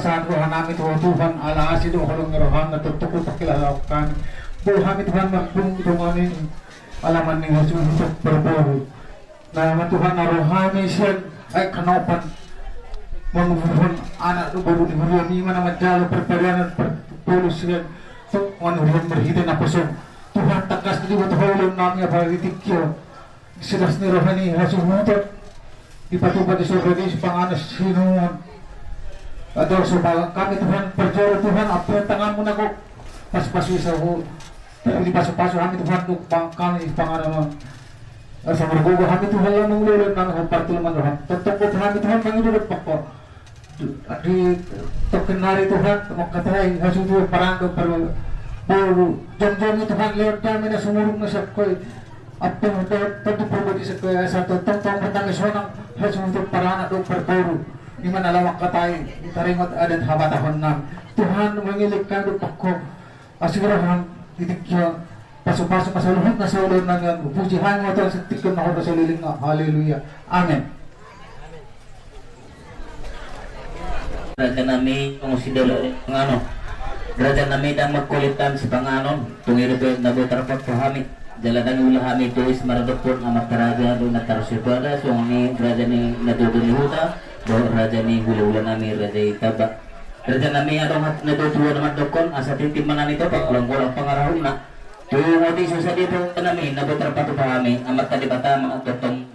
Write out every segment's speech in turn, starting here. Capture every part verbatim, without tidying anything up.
Tuhan, roha nami tu Ho Tuhan, ala asi do holong ni roham na tongtong do pangkilalaon hami. Boi hami Tuhan mangkilala tu hami, ala maning hasuhuton parboru. Na ima Tuhan na ro hami sian aek hanopan, manguruhon anak do boru ni huria nami, ima na manjalo parparianan parpolu sian tonga ni huria nami marhite naposo. Tuhan, tangkas do diboto Ho ulaon nami, apala di tingki on. Silas ni roha ni hasuhuton, dipatupa di sorga i sipanganon sinuan. Adong so bahen hami Tuhan, parjolo Tuhan, ampuon tanganmu na gok. Pasupasu i sahat, dipasupasu hami Tuhan, dok bahen hami panganon on. Asa margogo hami Tuhan, laho mangulahon nami ho partulan mandohan. Tongtong gok hami Tuhan, mangido dohot pangko. Di tongkin nari Tuhan, mangkatai hasuhuton, paranggo, parboru. Jongjong i Tuhan, lehon dame na sumurung na sangkoi. Ampuon dohot tontu parboru i sangkoi, asa tongtong martangi sonang hasuhuton paranak dohot parboru. Ima na laho mangkatai, taringot adat habatahon nami. Tuhan, mangido hami dohot pangko. Asi roham di tingki on, pasupasu ma saluhutna ulaon nami on, hupuji hami ma Tuhan sian tingki on nang hot saleleng. Haleluya. Amen. Raja nami, tung sidara panganon. Raja nami, ndang mangkolit hami sipanganon, tung i dope na boi tarpatupa hami. Jala ndang ula hami tois maradophon amanta raja dohot inanta raja, songon i raja ni natuatua ni huta dohot raja ni hulahula nami, raja i Tamba. Raja nami, adong hata ni natuatua na mandokhon, asa tintin ma na nitopang, golanggolang pangarahutna. Tung otik so sadia raja nami, na boi tarpatupa hami, Amanta Debata ma tongtong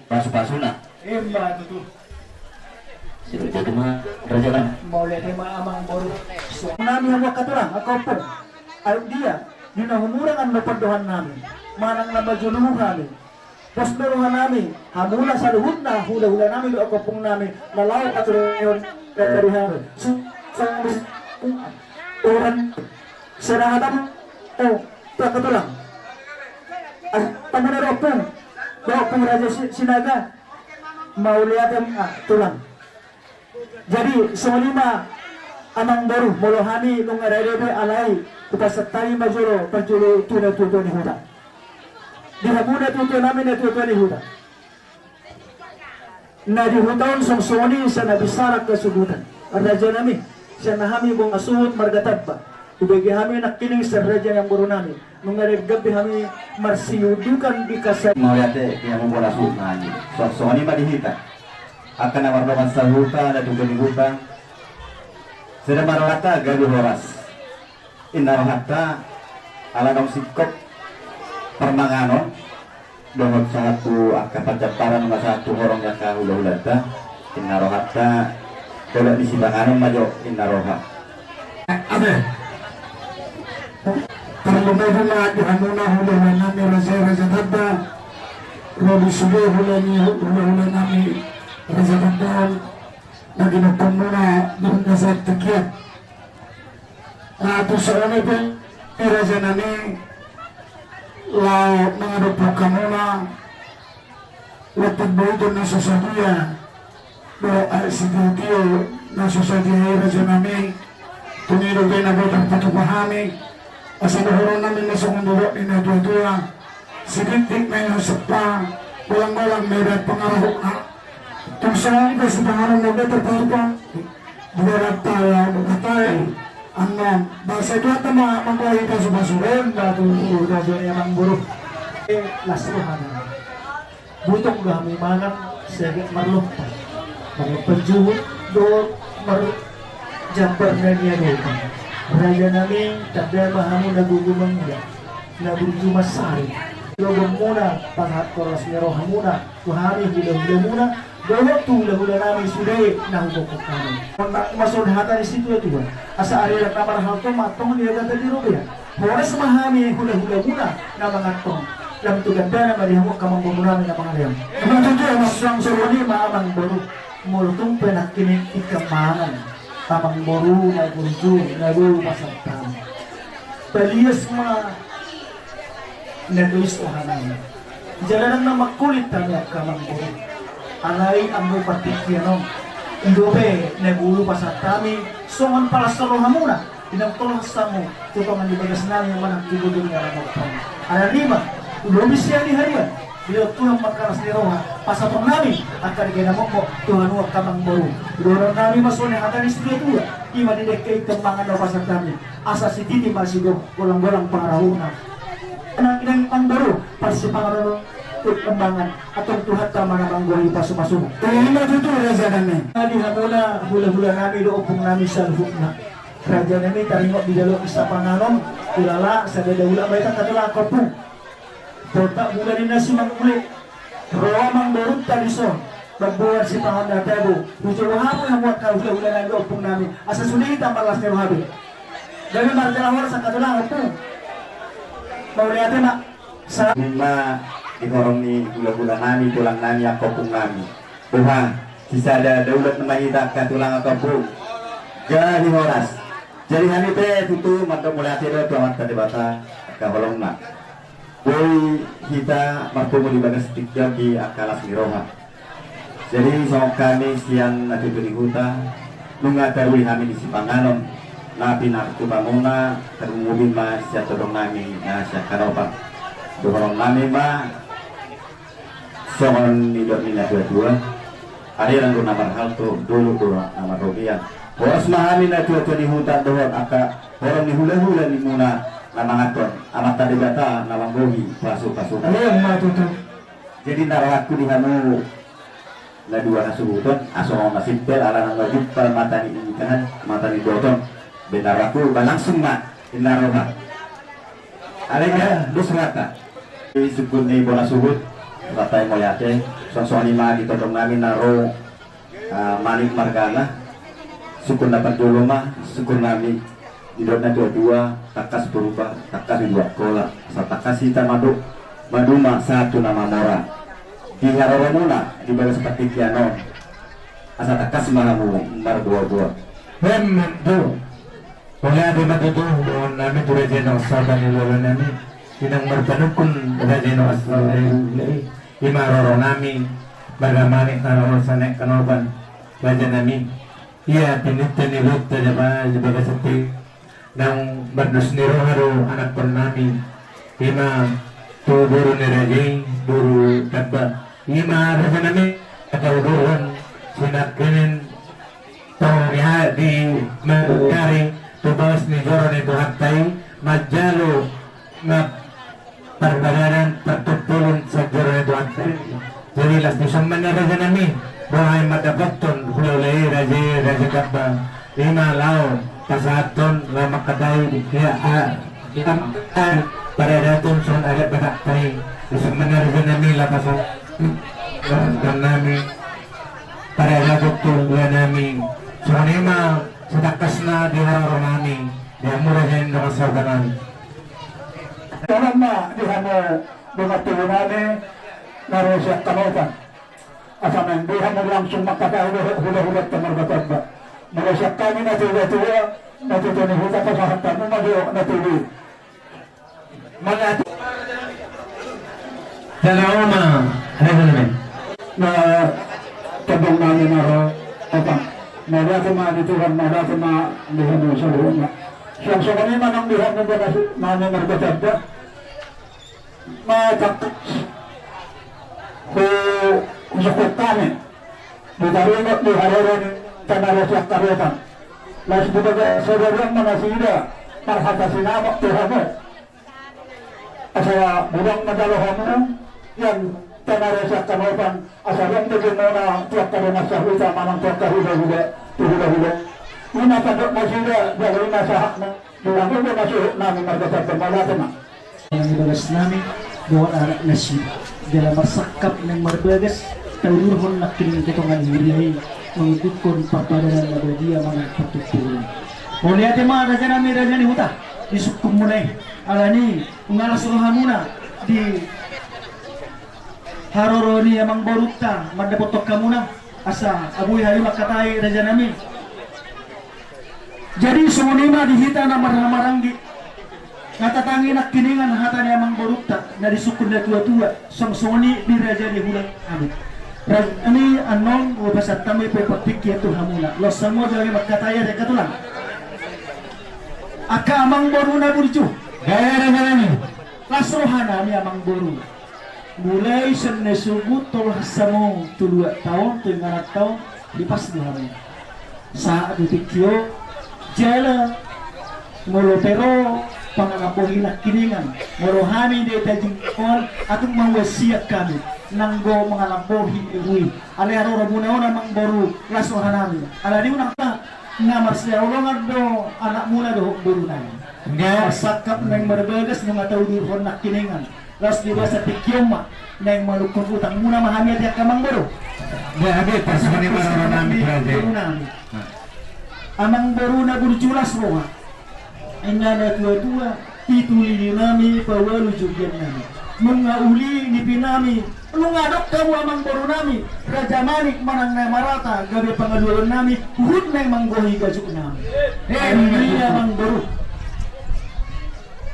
pasupasuna. Ima tutu. Siro jatu ma raja nami. Mauliate ma amang boru. Nami hamu angka tulang, angka ompung. Aut dia, di na humurang annon pandohan nami, manang na manjou hami. Pos do roha nami, hamuna saluhutna, hulahula nami dohot angka ompung nami, na laho paturehon dari hami. Su-, su-, orang serang hatamu, oh, tu angka tulang. Ah, hamuna do ompung, dohot ompung Raja Si-, Sinaga, mauliate ma tulang. Jadi, songon i ma amang boru, molo hami nunga rade be, alai hupasahat hami ma jolo parjolo tu natuatua ni huta. Di hamu natuatua nami, natuatua ni huta. Na di huta on songon i, sai na bisa rangka sudutan. Raja nami, sian na hami bona suhut marga Tamba. Hubege hami nangkining sian raja ni amangboru nami. Nunga denggan be hami marsiudukan di kasa. Mauliate, ia mambola suhut nami. So, songon i ma di hita. Angka na mardongan sahuta, natuatua ni huta. Sada ma rohanta gabe horas. Inna rohanta, ala naung singkop parmanganon. Dohot sahat tu angka panjamparan, nunga sahat tu horong ni angka hulahulanta. Inna rohanta, dolok ni sipanganon ma jo, inna roha. Ate. Tarlumobi ma di hamuna hulahula nami raja, raja Tamba. Ro di sude hula ni hulahula nami raja Tamba on. Na ginokhonmuna di hunda sahat tingki on. Ah, tu songon i pe, raja nami, laho mangadophon hamuna, lompit boiton na so sadia, dohot aek sitiotio na so sadia i raja nami, tung i dope na boi tarpatupa hami, asa dohonon nami ma songon didok ni natuatua, sitintin ma i hasompahan, golanggolang ma i dalan pangarahutna. Tung songon i pe sipanganon na boi tarpatupa. Di dalan tala mangkatai annon. Basa i tu hata ma mambahen pasupasu. Enda tutu raja ni amangboru. Eh, las roha nami. Butong do hami mangan, seget marlompan. Marlompan juhut, dohot marjambar na niadopan. Raja nami, tanda ma hamu na gogo mangido. Na burju mansari. Logonmuna, pasahathon las ni rohamuna. Tu hami hulahulamuna, dohot tu hulahula nami sude na huboan hami. Songon i ma songon hata ni situatua. Asa ari na marhalto ma antong di hata ni robean. Horas ma hami hulahulamuna na mangan antong. Lam tu gandana ma di hamu angka amangboru nami na mangalean. Ima tutu, ima songon i ma amangboru. Molo tung pe nangkining ingkon mangan amangboru na burju na gogo pasahat hami. Palias ma na tois roha nami. Jala ndang na mangkolit hami angka amangboru. Alai anggo partingkian on, i dope na gogo pasahat hami songon palas rohamuna. Inang tolhas hamu tu tonga ni bagas nami manang tu godang ni anak on. Alani i ma, ulobi sian i haduan. Didok Tuhan ma angka las ni roha, pasahaton nami angka dengke na mokmok tu hamu angka amangboru. Dohonon nami ma songon hata ni situatua, ima di dengke i temmangan na hupasahat hami, asa sititi ma sigomgolang-golang pangarahutna. Nang inang amangboru, parsipanganon tu temmangan, antong Tuhanta ma na manggohi pasu-pasuna. Ima tutu raja nami. Di hamuna hula-hula nami dohot ompung nami saluhutna. Raja nami, taringot di dolok i sapanganon, ulala sada daulak ma hita angka tulang angka ompung. Tolhas mula ninna si Mangule, ro amangborunta dison, mamboan sipanganon na tabo. Hujaha hamu hamu angka hula-hula nami dohot ompung nami, asa sude hita marlas ni roha be. Gabe marjala horas angka tulang angka ompung. Mauliate ma. Sa- Ima di horong ni hula-hula nami, tulang nami, angka ompung nami. Boha, sisada daulak nama hita angka tulang angka ompung. Gabe horas. Jadi hami pe tutu mandok mauliate do tu Amanta Debata angka holongna. Boi hita marpungu di bagas tingki on di angka las ni roha. Jadi songon hami sian na tutu ni huta, nunga taruli hami di sipanganon na pinatupamonta, tarlumobi ma sian tondong nami na sian Kanopan. Dohonon nami ma songon nidok ni na tua-tua, adong do na marhalto, dolok do na marrobean. Horas ma hami na tua-tua ni huta dohot angka horong ni hula-hula nimuna na manganhon, Amanta Debata na manggohi pasu-pasuna. Ima tutu. Jadi na rohangku di hamu na dua hasuhuton, asa unang na simpel, ala nunga jumpang mata ni ikan, mata ni boton. Be na rohangku ba langsung ma ninna roha. Alai nga dos rohanta. Di sungkun ni bona suhut, rata i mauliate, songon-songon i ma di tondong nami na ro, ah, Manik margana, sungkun na parjolo ma, sungkun nami. Didok na tua-tua, tangkas Purba, tangkas Uduak Kola, asa tangkas hita maduma, maduma sahat tu na mamora. Di haroromuna, di bagas partingkian on, asa tangkas ma hamu marboa-boa. Emma tutu. Mauliate ma tutu, dohonon nami tu raja i na marsaor, hula-hula nami, inang marpanungkun raja i na marsaor, eh, ima haroro nami, marga Manik na ro sian Kanopan, raja nami. Ia pinta ni luhut raja ba di bagas ate. Naung mardos ni roha do anakkon nami. Ima tu boru ni raja i, boru Dabba. Ima raja nami, hata uduron sinangkaning tong ni ha di mangkari tu bagas ni joro ni Tuhanta i, manjalo na parbadanan partumpolon sian joro ni Tuhanta. Jadi las ni somba ni raja nami, boha i mandapothon hula-hula i, raja i, raja Dabba. Ima laho pasahathon, laho mangkatai, ia, a, paradaton songon adat Batakta i. Di somba ni raja nami laho pasahathon nami, paradaton tu hula nami. Songon i ma satangkasna di haroro nami, di hamu raja i na marsaor nami. Tolong ma di hamu dongan tubu nami na ro sian Kanopan. Asa naeng be hamu langsung mangkatai dohot hula-hulanta marga Dabba. Molo sian hami na tua-tua, na tutu ni huta, pasahat hamu ma jo na tubu i. Mauliate. Jala ro ma, raja nami. Na tondong nami na ro Kanopan. Mauliate ma di Tuhan, mauliate ma di hamu saluhutna. Suang songon i ma nang di hamu bona suhut nami marga Dabba. Matak hu, husungkun hami. Di taringot di haroro ni hita na ro sian Kanopan. Laos di bagas sadarion ma nasida marhata sinamot tu hamu. Asa godang ma jalo hamu sian hita na ro sian Kanopan, asa adong do jumona tu angka dongan sahuta manang tu angka hula-hula, tu hula-hula. Ima pandok nasida, jala ima sahatna. Di hamu bona suhut nami marga Dabba, mauliate ma. Di bagas nami dohot anak nasida, jala marsangkap naeng marbagas, taulurhon nangkining tu tonga ni huria i, mangundukhon parpadanan na badia manang partumpolon. Mauliate ma raja nami, raja ni huta, di sungkunmuna i. Alani i, nunga las rohamuna di haroro ni amangborunta mandapothon hamuna, asa boi hami mangkatai, raja nami. Jadi songon i ma di hita na marhaha-maranggi, na tatangi nangkiningan hata ni amangborunta na di sungkun na tua-tua, songon-songon i di raja ni hula nami. Raja nami, annon hupasahat hami pe partingkian tu hamuna. Laos hamu jo mangkatai, raja tulang. Angka amangboru na burju. Gaya, raja nami. Las roha nami amangboru. Mulai sian na sogot tolu hansamong tu luat taon tu inganan taon, lipas do hami. Sahat do tingki on, jala molo pe ro pangalambohi nangkiningan, molo hami di Tanjung on, atung mauasian hami nanggo mangalambohi i. Alai haroro muna on amang boru, las roha nami. Alani unang ta, na marsihaholongan do anak muna dohot boru nami. Nggak. Pasangkap naeng marbagas nunga taudurhon nangkiningan. Las di basa tingki on ma, naeng manungkun utang muna ma hami ate angka amang boru. Nggak, ate, pas mani maroro nami, boru nami. Amang boru na burju las roha. Inna na tua-tua, pitu lili nami, paualu jugian nami. Nunga uli nipi nami, nunga adong hamu amang boru nami, Raja Manik manang na marata, gabe pangaluaon nami, huhut naeng manggohi gajuk nami. Hei, amang boru.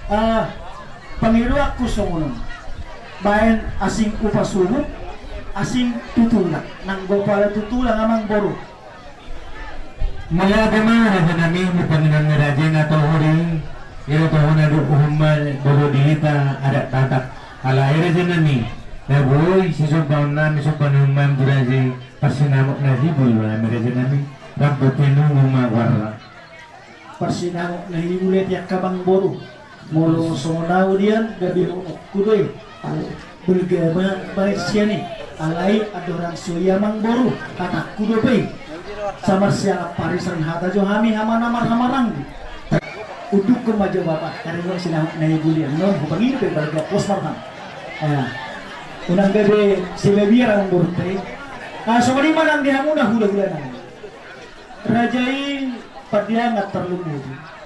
Ah, pangidoanku songon on. Baen asing upa suhut, asing tu tulang. Nanggo pala tu tulang amang boru. Mauliate ma raja nami, di pangidoan ni raja na toho i, ira toho na do uhum ma boru di hita adat Batak. Alai raja nami, na boi sisombaon nami somba ni uhum ma tu raja i, parsinamot na hibul nami raja nami, rambu pinungu ma warna. Parsinamot na hibul ate angka amang boru. Molo songon au dian, gabe rohakku do i. Balga ma baen sian i. Alai andorang so i amang boru, hatangku dope i. Samarsialang parisan hata jo hami hamu na marhamaranggi. Undukkon ma jo bapa, taringot sinamot na hibul i annon, hupangido pe balga pos marham. Unang gabe sibabiar amang boru te. Songon i ma nang di hamu na hula-hula nami. Raja i pandiangan tarlumobi.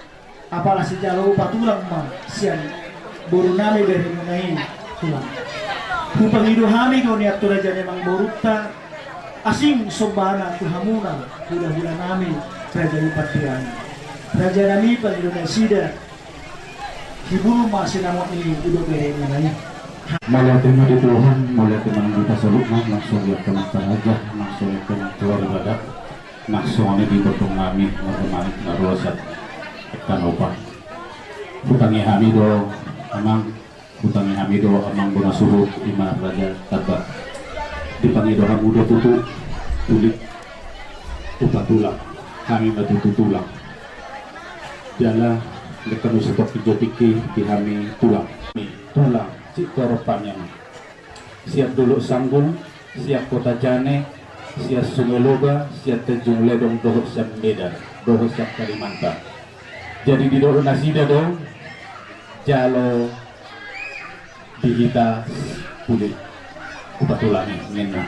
Apala sijalo upa tulang ma sian boru nami bere muna i tulang. Hupangido hami do nian tu raja ni amang borunta, asing sombana tu hamuna hula-hula nami raja i pandiangan. Raja nami pangido nasida, hibul ma sinamot ni udo bere muna i. Mauliate ma di Tuhan, mauliate ma di hita saluhutna, langsung di angka amanta raja, langsung di angka keluarga adat. Nang songon i di gondang nami, gondang nami na ruasan. Tanopa. Hutangi hami do, amang, hutangi hami do, amang bona suhut, ima raja tamba. Dipangido hamu do tutu, tulik, upa tulang, hami ma tutu tulang. Jala, lekan usah tok jotik i, di hami tulang. Tulang, si toro panjang. Sian Dolok Sanggul, sian Kota Jane, sian Sungai Loga, sian Tanjung Ledong, dohot sian Medan, dohot sian Kalimantan. Jadi didok nasida do, jalo di hita puli. Hupatulangi, ninna.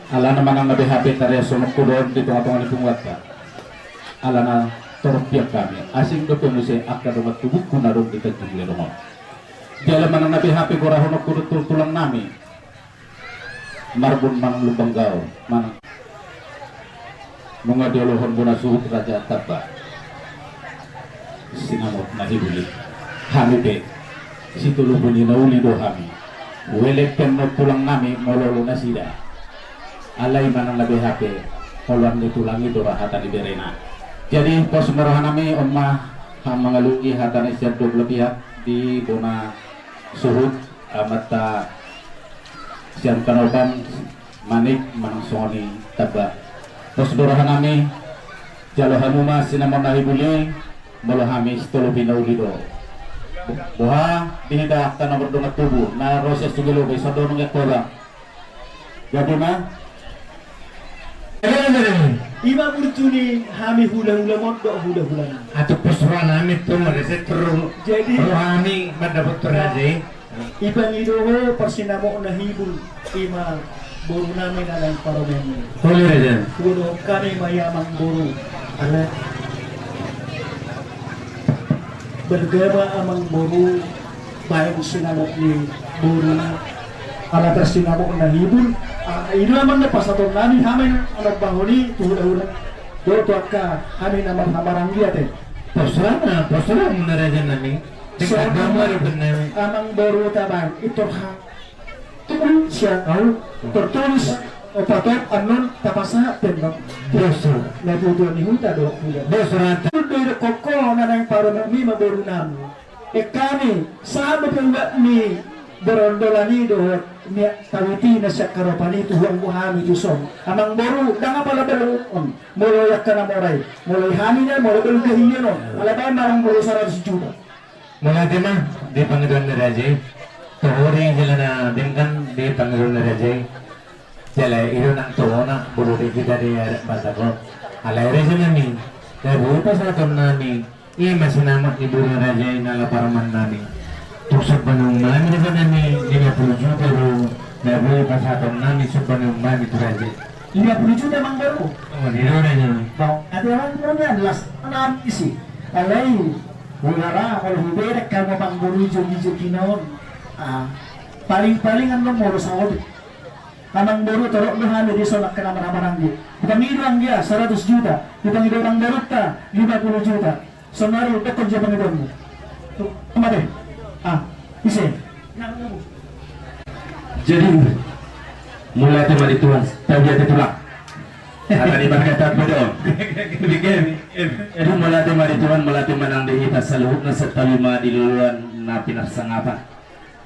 Alana manang na beha pe tariashononku do on di tonga-tonga ni punguanta. Alana torop piak hami, asing dope muse angka dongan tubungku na adong di Tanjung Ledong on. Jala manang na beha pe gorahononku do tu tulang nami. Marbun manang Lumban Gaol, manang nunga diolohon bona suhut raja tamba. Sinamot na hibul i. Hami pe, sitolopu ni na uli do hami. Huelek pe annon tulang nami molo olo nasida. Alai manang na beha pe, oloan ni tulang i do ra hata ni berena. Jadi, pos ma roha nami, on ma hamangalului hata ni sian dua belah pihak di bona suhut, amanta sian Tanopa, Manik, manang songon i tamba. Pos do roha nami, jalo hamu ma sinamot na hibul i, molo hami sitolopu ni na uli do. Bo-, boha, di hita angka na mardongan tubu, na ro sian Sungai Loga, songon i nang ia kola. Gabe ma. Ima burju ni hami hula-hula mondok, hula-hula nami. Atu pos roha nami tu, mada setrung. Jadi roha nami mandapot tu raja i. Ipangido ho parsinamot na hibul, ima boru nami na naeng parumaen i. Olo, raja. Hudokhon hami ma i amang boru. Ala balga ma amang boru, baen sinamot ni boru na. Ala parsinamot na hibul. Ah, i do amang na pasahaton nami, hami na mambahon i tu hula-hula. Dohot tu angka hami na marhamaranggi ate. Pos roha na, pos roha muna raja nami. Songon i ma amang boru tabaen, i tor ha. Tulis sian au, tertulis, eh, patop annon tapasahat pe annon. Dosa. Na tutua ni huta do, huta. Dosa ranta. Tutu do i do koko na naeng parumaen i ma boru nami. Eh, hami, sahat dope ubat ni Borondolani dohot miak tawitina sian haropan i tu huang hami tu son. Amang boru, ndang apala balungon. Molo i angka na mora i, molo i hami na, molo balung gahian on. Ala baen ma amang boru saratus juta. Mauliate ma di pangidoan ni raja i. Tohori jala na denggan di pangidoan ni raja i. Jala i do nang tohona boru di hita di adat Batak on. Alai raja nami, na boi pasahaton nami, i ma sinamot ni boru raja i na laho parumaen nami. Tung sumba ni ummami raja nami, lima puluh juta do na boi pasahaton nami sumba ni ummami tu raja i. Lima puluh juta amang boru. Oh, di do raja nami. Bang, ate amang boru nian las nami isi. Alai, ulara, molo huberek hamu amang boru jogi-jogi na on. Ah, paling-paling annon molo saotik. Amang boru, torop do hami dison angka na marhahamaranggi. Dipangido anggia saratus juta, dipangido amang borunta lima puluh juta. Saonari dokkon jo pangidoanmu. Tung, mate. Ah, ise. Jadi, mauliate ma di Tuhan, tabiat itulah. Hata ni markata bedo. Jadi mauliate ma di Tuhan, mauliate ma nang di hita saluhutna, santabi ma di loloan na pinarsangapan.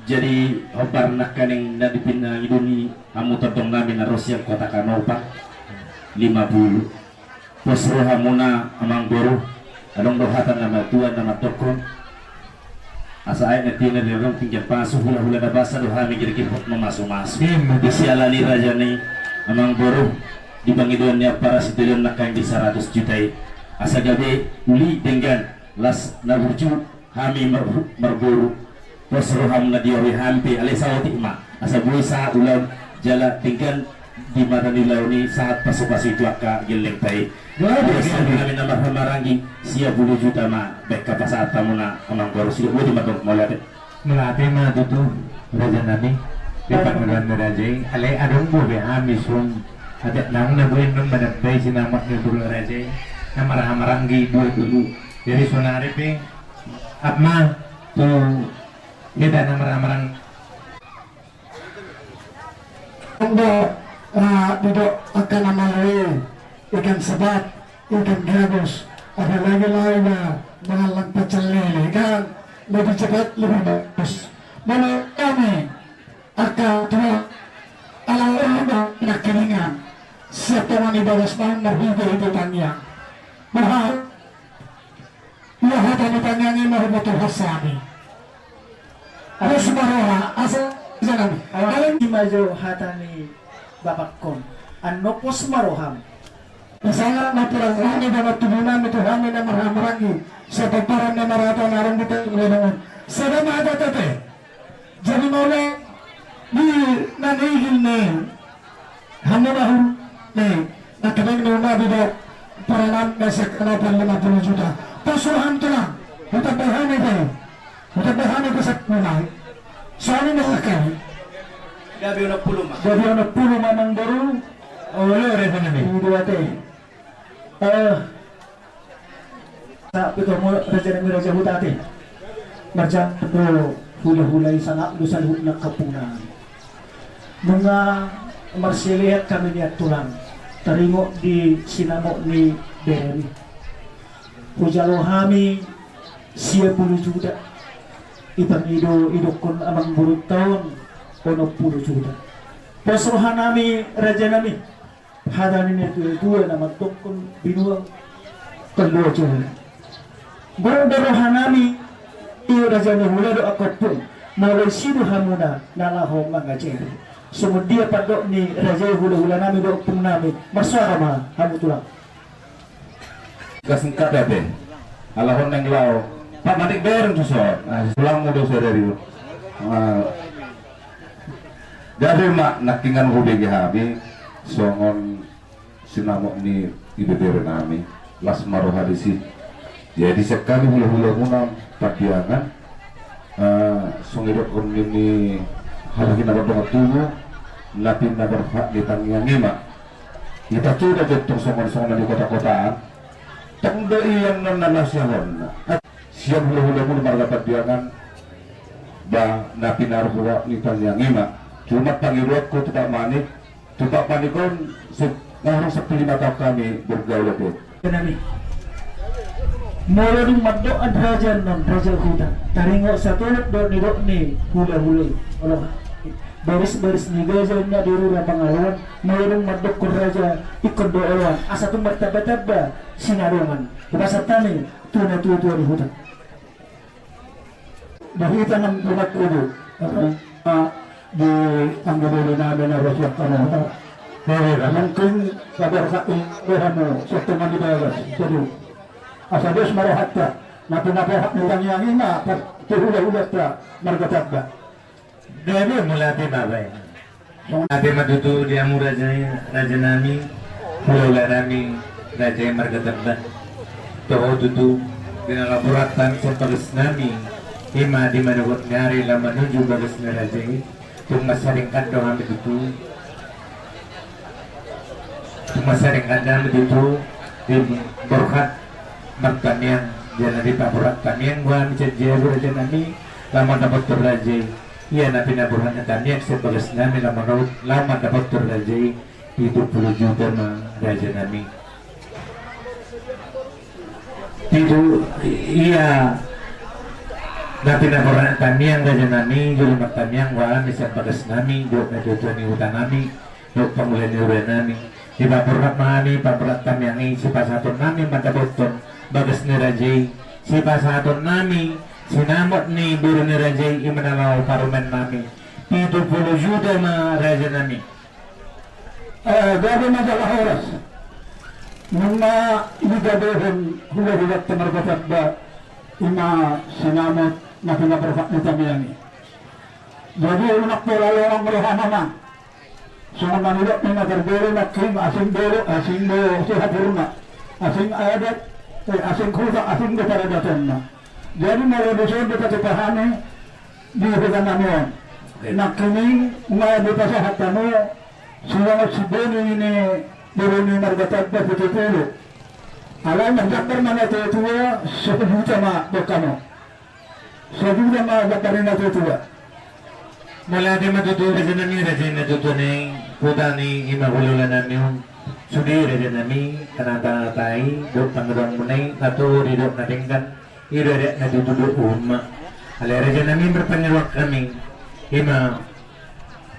Jadi, hombar nangkaning na di pinangido ni hamu tondong nami na ro sian kota Kanopa, lima puluh. Pos rohamuna amang boru, adong do hata na matua na mandokkon. Asa aek na tiar na rinondong, pinggan pasu, hula-hula na basa do hami, girgir hot mamasumasu. Ima tutu. Di siala ni raja nami amang boru, di pangidoan ni ampara sitelion nangkaning di saratus juta i. Asa gabe uli denggan, las na burju, hami mar-, marboru, pos rohamuna di ari hami pe, alai saotik ma, asa boi sahat ulaon jala denggan di mata ni ulaon i, sahat pasu-pasu i tu angka gellengta i. Gabe, gabe. Hami na marhahamaranggi, sia puluh juta ma baen hapasahat hamuna amang boru, sidok boti ma tong, mauliate. Mauliate ma tutu raja nami, di pangidoan ni raja i, alai adong do be hami son, adat naung na boi annon manambai sinamot ni boru raja i, na marhahamaranggi dua tolu. Jadi saonari pe, Ama, tu hita na marhahamaranggi. Anda, ah, didok angka na malo i, ikan sepat, ikan gabus, apalagi laho mangallang pecel lele, kan? Lebih cepat, lebih bagus. Molo hami angka tua, ala olo nangkiningan, siap tongan ibagas main marhite-hite tangiang. Bahal. Ia hata ni tangiang i ma huboto hasami. Pos ma roha, asa jangan. Alai i ma jo hata ni bapakkon. Annon pos ma roham. Misalna na pirang roha ni dongan tubu nami tu hami na marhahamaranggi, sian pomparan ni Marata na adong di Tanjung Ledong on. Sada ma hata tete. Jadi mauliate di na nihil ni hamu na hurang ni na kening ni uma di do paranan na sian Kanopa lima puluh juta. Pos roham tulang, hutambai hami pe, hutambai hami pe sampulu ma. Soalna na sakai. Gabe onom puluh ma. Gabe onom puluh ma amang boru. Olo, raja nami. Dua te. Eh, sa pito mo raja nami raja huta ate. Marjabu do hula-hula i, sangap do saluhutna kampung nami. Nunga marsilean hami nian tulang, taringot di sinamot ni beremi. Hujalo hami sia puluh juta. Ipangido, idokkon amang borunta on onom puluh juta. Pos roha nami raja nami. Hata ni natua-tua na mandokkon binuang tolu ojo. Gok do roha nami, i raja ni hula do angka ompung, molo isi do hamuna na laho mangajari. Songon dia pandok ni raja i, hula-hula nami dohot ompung nami, marsoara ma hamu tulang. Kasingkat ate. Alahon nang lao. Pak Manik bereng tu son. Ah, tulangmu do sadari. Ah. Gabe ma nangkiningan hubege hami songon sinamot ni ibebere nami, las ma roha disi. Jadi sekali hula-hula muna Pandiangan, eh, songon idokkon ni halak i na mardongan tubu, na pinarhak ni tangiang i ma. Ita coba jo tong songon, songon na di kota-kotaan. Tong do i annon na nasihon. Sian hula-hula muna marga Pandiangan, ba na pinarhak ni tangiang i ma. Cuma pangidoanku tu Pak Manik, tu Pak Manik on, se-, orang sepuluh lima tahun kami bergaul itu. Nami. Molo dung mandok an raja annon, raja huta, taringot satolop do nidok ni hulahula i. Olo, baris-baris ni gaja inna di rura Pangaloan. Molo dung mandokkon raja, ingkon do oloan, asa tung martambatamba sinadongan. Hupasahat hami tu natuatua ni huta. Di hita na mangkubu di anggo boru nami na ro sian Kamoha. Mungkin sabar hak i do hamu sian tonga ni bagas. Jadi asa dos ma rohanta, na pinaborhat ni tangiang i ma tu hulahulanta marga Tamba. Gabe, mauliate ma baen. Ate ma tutu di hamu raja, raja nami, hulahula nami, raja i marga Tamba. Toho tutu, di na laho borhat hami sian bagas nami, i ma di manogot ni ari laho manuju bagas ni raja i, tung mansai denggan do hami tutu. Tung mansai denggan do hami tutu, di borhat martangiang, jala dipaborhat tangiang do hami sian jabu raja nami, laho mandapothon raja i. Ia na pinaborhat ni tangiang sian bagas nami laho mandapot, laho mandapothon raja i pitu pulu juta ma raja nami. Pitu, ia na pinaborhat ni tangiang raja nami, jolo martangiang do hami sian bagas nami, dohot natuatua ni huta nami, dohot pangula ni huria nami. Dipaborhat ma hami paborhat tangiang i, sipasahaton nami mandapothon bagas ni raja i, sipasahaton nami sinamot ni boru ni raja i, i ma na laho parumaen nami. Pitu pulu juta ma raja nami. Eh, gabe ma jala horas. Nunga digabehon hulahulanta marga Tamba, i ma sinamot na pinaborhat ni tangiang i. Jadi unang pola lorong roha ma. Songon na nidok ni na tarboru nangkin, asing dolok, asing do sihaburna, asing adat, eh, asing huta, asing do paradatonna. Jadi molo dison dipatupa hami di huta nami on. Oke. Nangkining ma dipasahat hamu sinamot sibuni ni boru ni marga Tamba pitu pulu. Alai marjambar ma natuatua, sajuta ma dok hamu. Sajuta ma jambar ni natuatua. Mauliate ma tutu raja nami, raja ni natuatua ni huta nami, i ma hulahula nami on. Sude raja nami, tanatata i, dohot pangidoan muna i, na tolu i dohot na denggan. I do adat na tutu dohot uhum ma. Alai raja nami, marpangidoan hami, i ma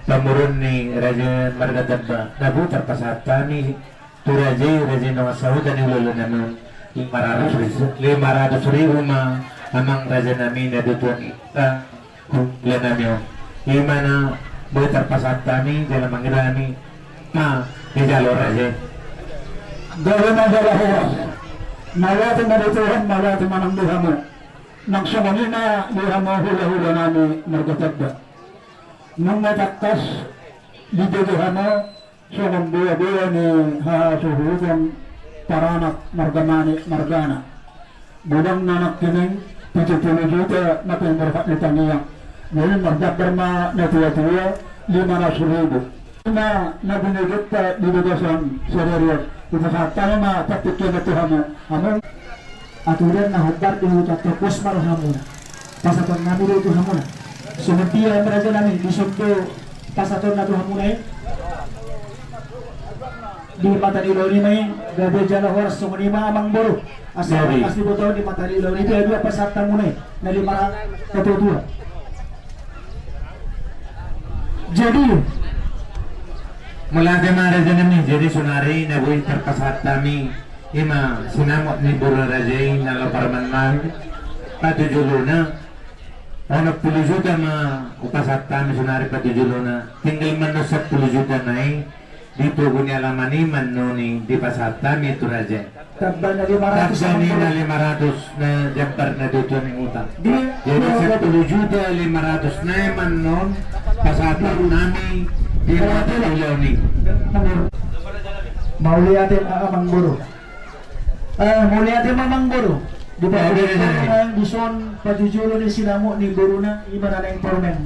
pamoruon ni raja marga Tamba, na boi tarpasahat hami tu raja i, raja i na sahuta ni hulahula nami on, lima ratus, lima ratus ribu ma, amang raja nami na tutu ni, ah, hulahula nami on. I ma na boi tarpasahat hami, jala mangido hami ma dijalo raja i. Gabe ma jala horas. Mauliate ma di Tuhan, mauliate ma nang di hamu. Nang songon i ma di hamu hulahula nami marga Tamba. Nunga tangkas dibege hamu songon boaboa ni hasuhuton paranak marga Manik margana. Godang na nangkining pitu pulu juta na pinaborhat ni tangiang. Jadi marjambar ma natuatua lima ratus ribu. Na, na binegetta di bagasan sadari on. Hupasahat hami ma partingkian tu hamu. Hamu. Aturan na hombar di huta, topos ma rohamuna. Pasahaton nami do tu hamuna. Songon dia ma raja nami, dison do pasahatonna tu hamuna i. Di mata ni ulaon i ma i, gabe jala horas, songon i ma amang boru. Asa, gabe, asa diboto di mata ni ulaon i, dia dua pasahat hamuna i. Na lima ra-, na tuatua. Jadi. Mauliate ma raja nami, jadi sonari na boi tarpasahat hami. I ma sinamot ni boru raja i na laho parumaen nami, patujolona, onom pulu juta ma hupasahat hami sonari patujolona, tinggal ma annon sampulu juta na i, di togu ni alaman i ma annon i dipasahat hami tu raja i. Tamba na lima ratus. Tamba ni na lima ratus na jambar na tutu ni huta. Di, jadi, di sampulu juta lima ratus na i ma annon pasahat nami di mata ni ulaon i. Mauliate ma amang boru. Eh, mauliate ma amang boru. Di, mauliate, pajolo ma nang dison pajujolo ni sinamot ni boruna, i ma na naeng parumaen.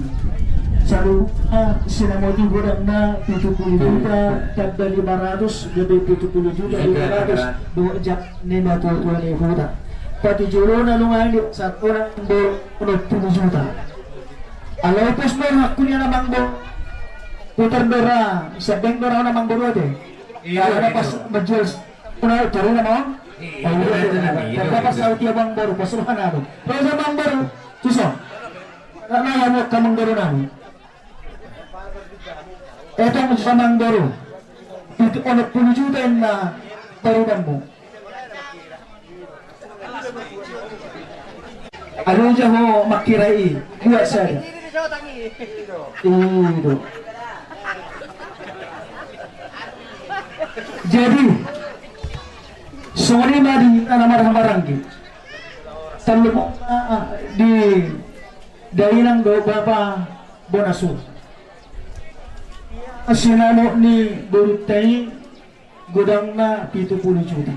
Saluhutna, ah, sinamot i godangna pitu pulu juta, tamba lima ratus, gabe pitu pulu juta lima ratus. Dohot jambar ni natuatua ni huta. Patujolona nunga i, sahat ona do onom pulu juta. Alai pos do rohangku nian amang boru. Putar do ra, sedeng do ra on amang boru ate. Iya, iya. Pas menjual. Una, utar i nama on. Iya, iya, iya. Bapak sauti amangboru, pos roha nami. Raja amangboru, tuson. Karena ya buat amangboru nami. Etong amangboru. Itu onom pulu juta inna baru dambu. Aduh, jaho makirai buat saya. Itu. Jadi, songon i ma di tanah marah maranggi. Terlalu di dainang do bapa bonasu. Sinamot ni borunta i godangna pitu pulu juta.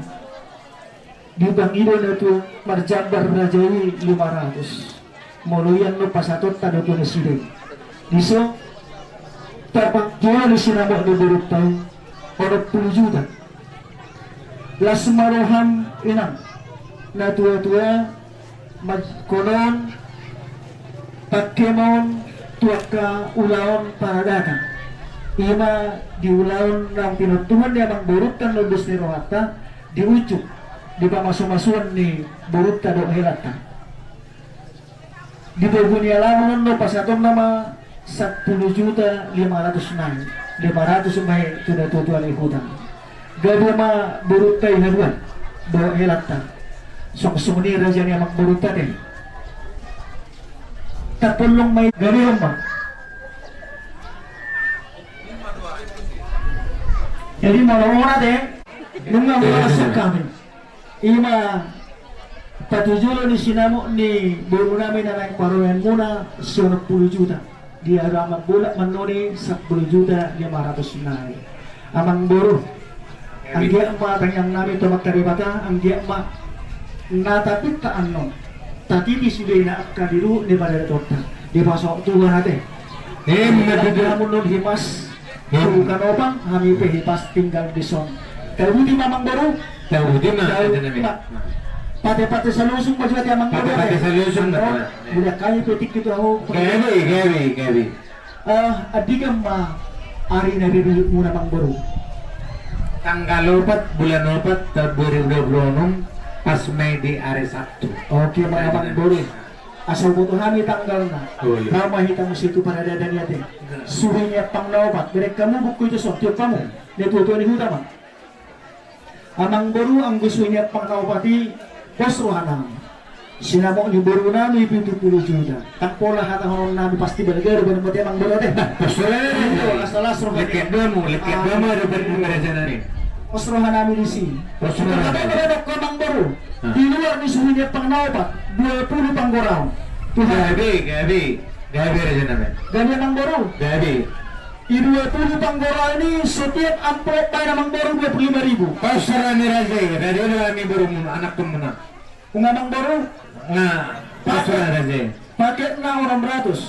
Dipangido na tu marjambar raja i lima ratus. Molo ian no pasatonta do tu nasida i. Dison tapangkido ni sinamot ni borunta i onom pulu juta. Las ma roham inang na tua-tua. Konon pangkemon tu angka ulaon paradatan. Ima di ulaon naung pinuntuhon ni amangborunta na dos ni rohanta, di ujung di pamasumasuon ni borunta dohot helanta. Di bogu ni alaman on do pasahatonna ma sampulu juta lima ratus nai. Lima ratus ma i tu na tua-tua ni huta. Gabe ma borunta i haduan dohot helanta. Songon i raja ni amangborunta te. Tapollong ma i gabe on ma. Jadi molo on ate, nunga molo masuk kami. Ima patujolo ni sinamot ni boru nami na naeng parumaenmuna sionom pulu juta. Di haduan bolak mandoni sampulu juta lima ratus nai. Amangboru, anggiat ma tangiang nami tu Amanta Debata, anggiat ma na tapinta annon tatiti sude na angka di ruhut ni paradatonta. Dipasahat Tuhan ate. Emma tutu. Hamu non himas. Emma. Tu Kanopan, hami pe hipas tinggal dison. Tabuti ma amangboru. Tabuti ma. Pate-pate salusung ma jua ate amangboru. Pate-pate salusung ma. Udah kami petik gitu aku. Gabe, gabe, gabe. Eh, andigan ma ari na diruhutmuna amangboru? Tanggal opat bulan opat taon dua ribu dua puluh enam, pas ma i di ari Sabtu. Oke ma amangboru. Asa huboto hami tanggalna. Rama hita muse tu paradaton i ate. Suhi ni ampang na opat. Bereng hamu buku i tuson, tiop hamu. Na tua-tua ni huta ma. Amangboru, anggo suhi ni ampang na opat i, pos roha nami. Sinamot ni boru nami pitu pulu juta. Ndang pola hatahonon nami, pasti balga do baen muna amangboru ate. Pos roha nami. Asa las roha nami. Leket do hamu, leket do hamu. Pos roha nami disi. Pos roha nami. Amangboru. Di luar ni suhi ni ampang na opat, dua pulu panggoraon. Gabe, gabe, gabe raja nami. Gabe amangboru. Gabe. I dua pulu panggoraon i setiap amplop baen amangboru dua pulu lima ribu. Pos roha ni raja i, raja do hami borumu, anakkonmuna. Unang amangboru. Nga, pos roha ni raja i. Paketna onom ratus.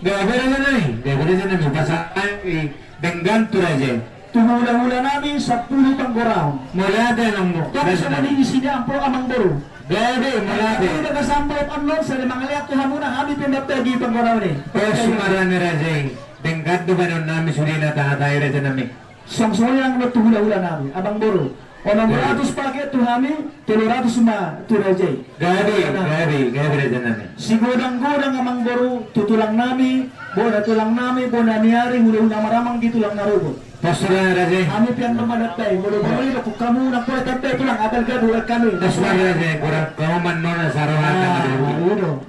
Gabe raja nami, gabe raja nami, pasahat i denggan tu raja i. Tu hula-hula nami sampulu panggoraon. Mauliate amangboru. Tong songon i isi ni amplop amangboru. Gabe, mauliate. Gabe, gabe amplop annon, sai mangalean tu hamuna, hami pe mambagi panggoraon i. Pos roha ni raja i. Denggan do baenon nami sude na tahatai raja nami. Songon i nang tu hula-hula nami, amangboru. Onom ratus paket tu hami, tolu ratus ma tu raja i. Gabe, gabe, gabe raja nami. Sigodang-godang amangboru, tu tulang nami, bona tulang nami, bona ni ari, hula-hula marhamaranggi, tulang na ruhut. Pos roha ni raja i. Hami pe annon manatandai, molo boi do hamu nang pola tandai tulang, apala gabe hami. Pos roha ni raja i, godang hamu annon asa roha.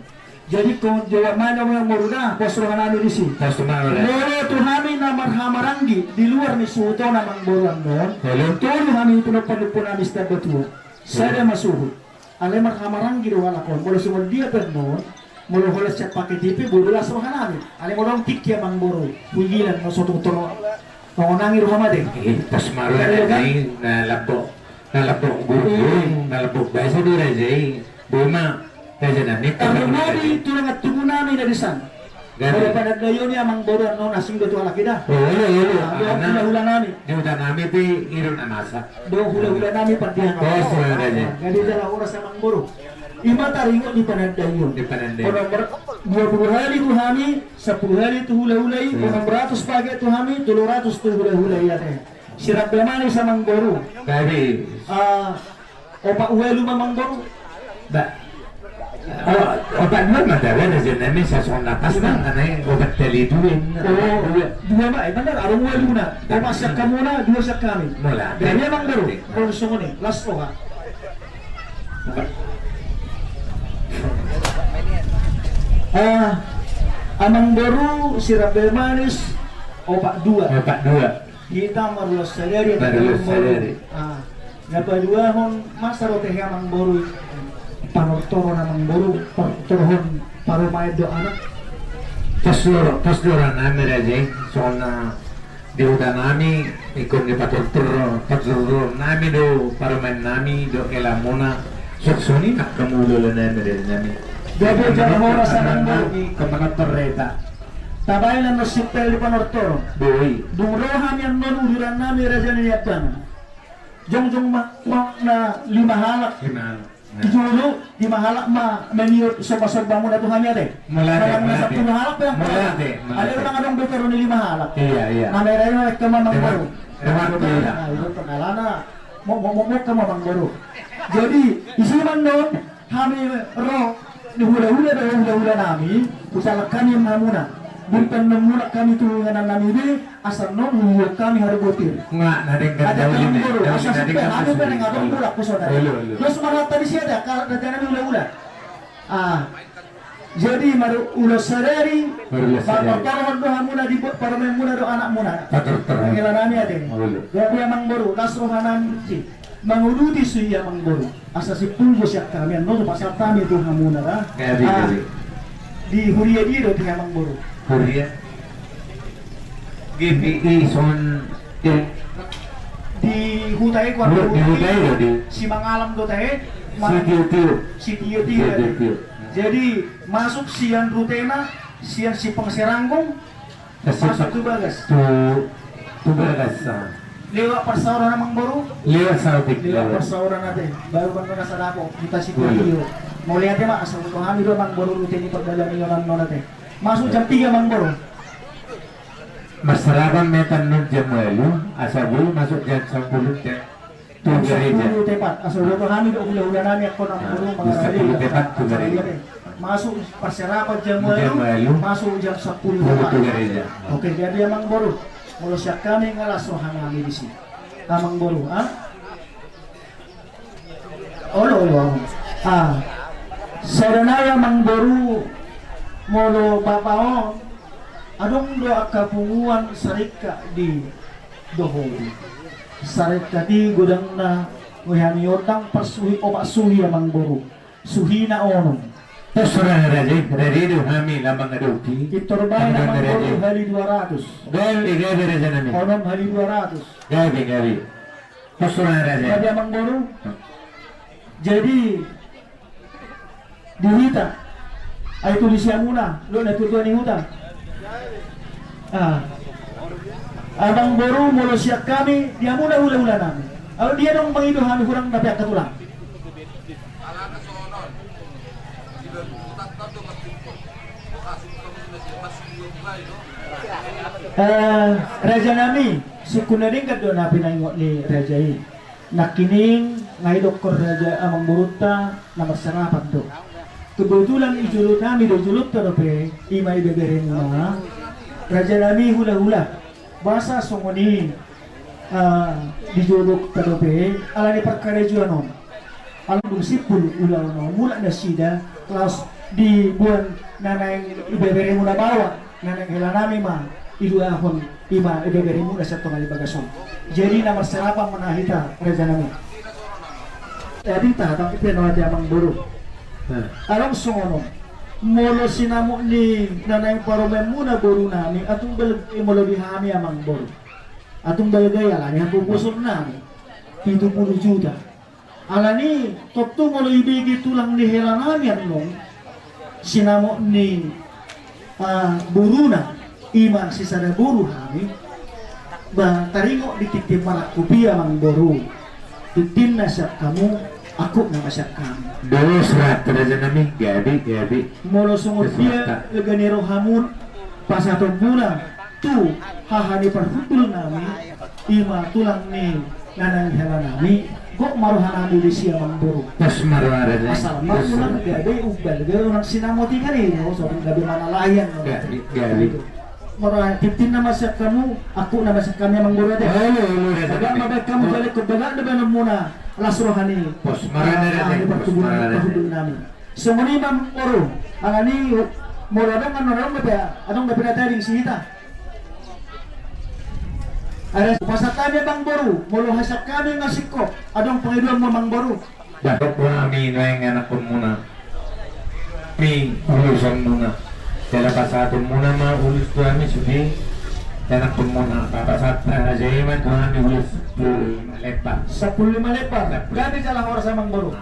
Jadi, kon jawab ma na amangboru na, pos roha nami disi. Pos roha nami. Molo tu hami na marhamaranggi di luar ni suhut on amangboru annon. Tolu hami tu na panumpuk nami Sitamba Tua. Sada ma suhut. Alai marhamaranggi do halak on. Molo songon dia pe annon, molo holan sian paket i pe boi do las roha nami. Alai molo adong tingki amangboru, huigilan ma so tung toro. Mangonangi roha ma ate. Pos ma roha nami, na lambok, na lambok guru, na lambok basa do raja i. Boi ma. Raja nami. Tarlumobi tulang tubu nami na di san. Gabe. Molo panandaion i amangboru annon asing do tu halak i da. Olo, olo. Dohot hula-hula nami. Di huta nami pe i do na masa. Dohot hula-hula nami pandiangan. Pos roha ni raja i. Jadi jala horas amangboru. Ima taringot di panandaion. Di panandaion. Onom dua pulu hali tu hami, sampulu hali tu hula-hula i, onom ratus paket tu hami, tolu ratus tu hula-hula i ate. Sirap damani amangboru. Gabe. Ah, Opat ualu ma amangboru. Ba. Oh, opat dua ma da, raja nami, sasona pas ma, karena opat kali dua. Oh, dua. Dua ma, eh, benar, adong ualuna. Opat sian hamuna, dua sian hami. Mauliate. Jadi amangboru, kalau songon i, las roha. Ah, amangboru, Sirambel Manis, opat dua. Opat dua. Hita marulas sadari. Marulas sadari. Ah, na paduahon, masa ro tehe amangboru, panortoron amangboru, panortoron parumaen dohot anak. Pos do, pos do roha nami raja i, songon na di huta nami, ingkon dipatortor, patortor nami do parumaen nami dohot helamuna, songon i nang hamu hulahula nami raja nami. Gabe jala horas amangboru. Ingkon manortor hita. Tabaen annon simpel di panortoron. Boi. Dung ro hami annon uduran nami raja ni Abang. Jongjong ma, ma na lima halak. Lima halak. Nah. Di jolo, lima halak ma maniop somba-somba muna tu hami ate. Mauliate, mauliate. Sampulu halak pe. Mauliate, mauliate. Ada orang adong betero ni lima halak. Iya, iya. Na mereka ma amangboru. Lewat, lewat, iya. Nah, itu pengalana. Mo, mo, mo, mo, ke amangboru. Jadi, isi ma annon. Hami ro ni hulahula dohot hulahula nami, husalak hami ma hamuna. Boi pe annon mulak hami tu inganan nami be, asa annon huulahon hami haru botir. Nga, na denggan. Ajak dauli, amangboru, dauli, asa na denggan, supaya hami pe na adong mulak tu son. Olo, olo. Dos ma rohanta disi ate, angka raja nami hulahula. Ah. Jadi marulas sadari, marulas sadari. Patortorhon do hamuna di bo-, parumaenmuna dohot anakmuna. Patortorhon. Hela nami ate. Olo. Jadi amangboru, las roha nami. Manguduti suhi amangboru. Asa simpul do sian hami annon, pasahat hami tu hamuna da. Gabe, ah, gabe. Di huria dia do tehe amangboru? Huria. G P I son, eh. Di huta i, di huta i do, di Simangalam do tehe. Sitiotio. Sitiotio. Sitiotio. Jadi masuk sian rutena, sian Simpang Seranggung. Masuk tu bagas. Tu, tu bagas, ah. Lewat parsaoran amangboru? Lewat saotik, lewat. Lewat parsaoran ate. Baru kan kena sarapo, kita situ. Mauliate ma, asa huboto hami do amangboru rute ni pardalanan on ate. Masuk jam tiga amangboru. Marsarapan ma hita annon jam ualu, asa boi masuk jam sampulu jam Tu gareja. Sampulu tepat, asa huboto hami dohot hulahula nami, angka na, ah, amangboru, sampulu tepat tu gareja. Masuk parserapan jam ualu, jam ualu, masuk jam sampulu tepat tu gareja. Oke, jadi amangboru, molo sian hami nga las roha nami disi. Amangboru, ah? Olo, olo. Ah. Sada nai amangboru, molo bapa on, adong do angka punguan saringkat di dohot i. Saringkat i godangna, nuaeng hami ondang parsuhi, opat suhi amangboru. Suhina onom. Terserah raja, raja do hami lambang adopi. Pintor baen amangboru hali dua ratus. Gabe, gabe raja nami. Onom hali dua ratus. Gabe, gabe. Terserah raja. Gabe amangboru. Hmm. Jadi, di hita. Ai tulis i hamuna, dohot natuatua ni huta. Ah. Amangboru, molo sian hami, di hamuna hulahula nami. Alai dia dong mangido hami hurang dope angka tulang. Eh, raja nami, sungkun na denggan do na pinaingot ni raja i. Nangkining, nga didokkon raja amangborunta na marsarapan do. Kebetulan i jolo nami do jolonta dope, i ma ibeberemuna. Raja nami hulahula. Boasa songon i, ah, di jolonta dope, ala ni parkarejoan on. Ala dung simpul ulaon on, mulak nasida, laos diboan na naeng ibeberemuna baoa. Na naeng hela nami ma iluahon, i ma ibeberemuna sian tonga ni bagas on. Jadi na marsarapan ma na hita raja nami. Jadi tahatang i pe na ate amangboru. Nah. Adong songon on. Molo sinamot ni na naeng parumaenmuna boru nami, atung balga i molo di hami amangboru. Atung balga i ala ni hapoposon nami. Pitu pulu juta. Alani tontu molo ibege tulang ni hela nami annon, sinamot ni, ah, boruna, i ma sisada boru hami, ba taringot di tintin marangkup i amangboru, tintinna sian hamu, angkupna ma sian hami. Dos ra raja nami, gabe, gabe. Molo songon dia, dos ra. Legan ni rohamuna, pasahatonmuna, tu haha ni parhundul nami, i ma tulang ni na naeng hela nami, Gok ma roha nami di si amangboru. Pos ma roha nami. Asal ma unang gabe umbal, gabe unang sinamot i kan i, so unang gabe manalayan. Gabe, gabe. Molo tintin nama sian hamu, angkup nama sian hami amangboru ate. Olo, olo, olo. Bagak ma baen hamu, jalehon bagak do baenonmuna, las roha ni. Pos ma roha nami. Ah, ni partuburan, pos ma roha nami. Parhundul nami. Songon i ma amangboru, alani molo adong annon, adong dope, adong dope na tading si hita. Ada pasahat hami amangboru, molo hasahatan hami nga singkop, adong pangidoanmu amangboru? Bah, hami nuaeng anakkonmuna, hami ulosanmuna. Jala pasahatonmuna ma ulos tu hami sude anakkonmuna. Pasahat raja i ma tu hami ulos sampulu lima lempar. Sampulu lima lempar. Sampulu. Gabe jala horas amangboru.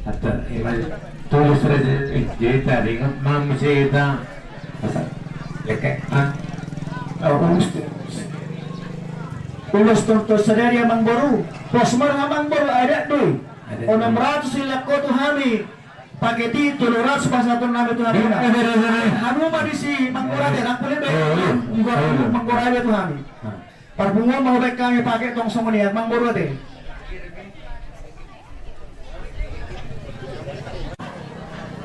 Ate, ima tulis raja, eh, jadi taringot ma muse hita. Asa, leke, ah. Oh, ulos. Ulos tonton sadari amangboru. Pos ma roha amangboru, adat do i. Adat. Onom ratus dilehon ho tu hami. Paket i tolu ratus pasahaton nami tu hami. Ima. Hamu ma di si amangboru ate, nang pule be. Oh, iya. Juga amangboru ate tu hami. Ah. Parpunguan ma hubaen hami paket tong songon i amangboru ate.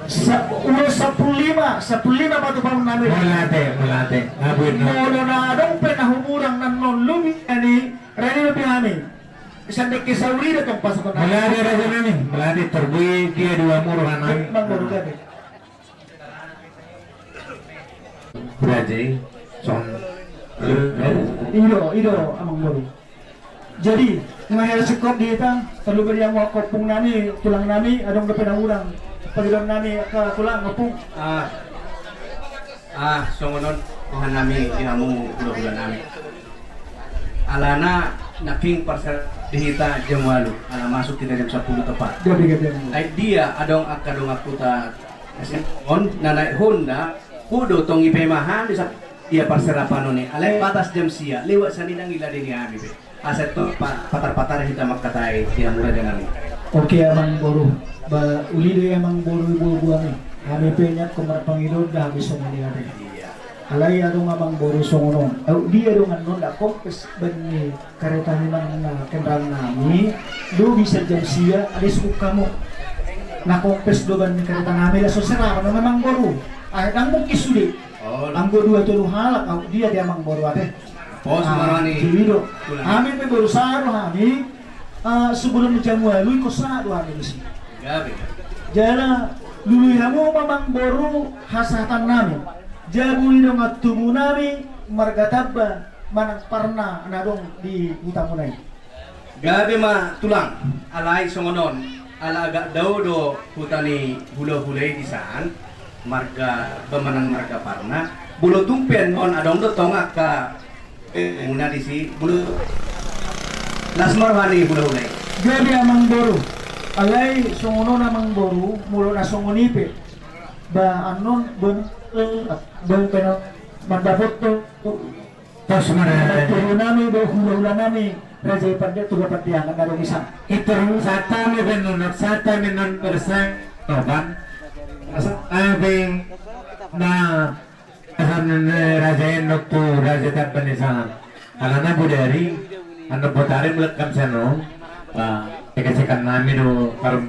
Sa-, ulos sampulu lima, sampulu lima patupaon nami. Mauliate, mauliate. Molo na adong pe na humurang annon, lumian i, rade dope hami. Sandek ke sauri do tong pasahaton nami. Mauliate raja nami, mauliate, tarbue dia dua muru nami. Amangboru gabe. Raja i, songon i do, i do amangboru. Jadi, nga hea singkop di hita, tarlumobi di hamu angka ompung nami, tulang nami, adong dope na hurang pangidoan nami angka tulang, ompung? Ah, ah, songon on roha nami di hamu hulahula nami. Alana nangkin parserapan di hita jam ualu, ala masuk hita jam sampulu tepat. Gabe, gabe. Ai dia adong angka dongan huta, on na naek honda, hudo tong i pe mahan di sap-, dia parserapan on i. Alai batas jam sia, lewat sian i ndang diladeni hami be. Asa tong pa-, patar-patar hita mangkatai di hamu raja nami. Oke amangboru, ba uli do i amangboru boaboami. Hami pe nian ingkon marpangido da hami songon i ate. Iya. Alai adong amangboru songon on. Aut dia do annon ndang kompes ban ni kareta ni manang na kendaraan nami do bisa jam sia, ade sungkun hamu. Na kompes do ban ni kareta nami, laos so serapan do amangboru. Ai ndang mungkin sude. Oh. Anggo dua tolu halak, aut dia ate amangboru ate. Pos ma roha ni. Jadi do. Hami pe boru sahat do hami, ah, sebelum jam ualu ingkon sahat do hami di si. Gabe. Jala lului hamu ma amangboru hasahatan nami. Jabu ni dongan tubu nami marga Tamba manang Parna na adong di hutamuna i. Gabe ma tulang, alai songon on, ala agak dao do huta ni hulahula i di san, marga Bamban manang marga Parna, molo tung pe annon adong do tong angka, eh, muna di si, molo las ma roha ni hulahula i. Gabe amangboru, alai songon on amangboru, molo na songon i pe, ba annon, beng, beng pe na mandapothon. Pos ma roha nami. Tubu nami do hulahula nami, raja i pande tu gapan diangan na adong i san. Itu rung sata me ben nunok sata me non bersang topan. Asa abeng na, asa nene raja i nunok tu raja Tamba ni san. Alana bodari, annon botari mulak kam sian on. Ba, eka sekan nami do karum